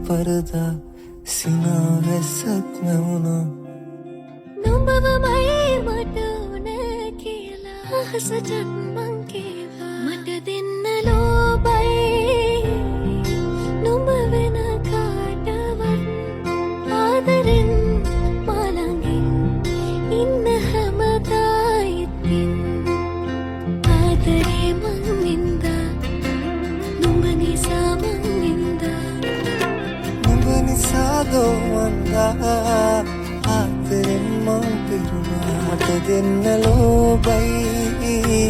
පරදා සිනා වැස්සක් නැවුණා. නුඹවමයි මට ඕන කියලා අහසටත් මං කීවා. මට දෙන්න ලෝභයි නුඹ වෙන කාටවත්. ආදරෙන් මා ළඟින් ඉන්න හැමදා ඉතින්. ආදරේ මං වින්දා, නුඹ නිසා මං වින්දා. නුඹ නිසා දෝ මන්දා ආදරෙන් මං පිරුණා. මට දෙන්න ලෝභයි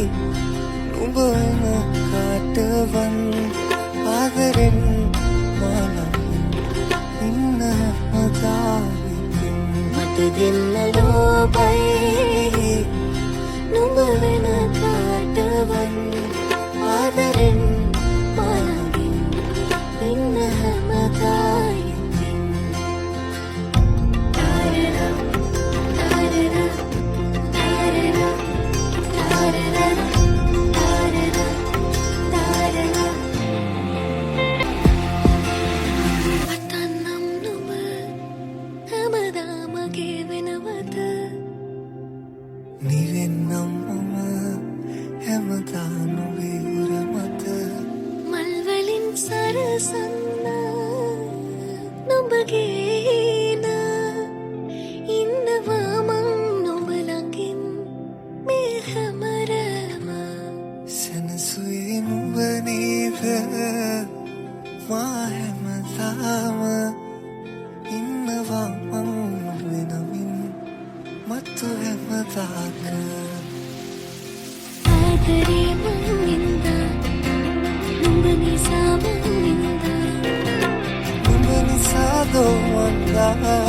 නුඹ වෙන කාටවත්. ආදරෙන් මා ළඟින් ඉන්න හැමදා ඉතින්. මට දෙන්න ලෝභයි නුඹ වෙන කාටවත්. ආදරෙන් මා ළඟින් ඉන්න හැමදා ඉතින්. තාරරා තාරරා තාරරා තාරරා තාරරා තාරරා. පතන්නම් නුඹ හැමදා මගේ වෙනවද? නිවෙන්නම් මම හැමදා නුඹේ උර මත. මල් වලින් සරසන්න නුඹගේ නා ඉන්නවා මං නුඹ ළඟින් මේ හැම රෑම. සැනසුවේ නුඹ නේද මා හැමදාම? ඉන්නවා මං නුඹ නමින් මතු හැමදාක. ආදරේ මං වින්දා, නුඹ නිසා මං වින්දා. නුඹ නිසා දෝ මන්දා.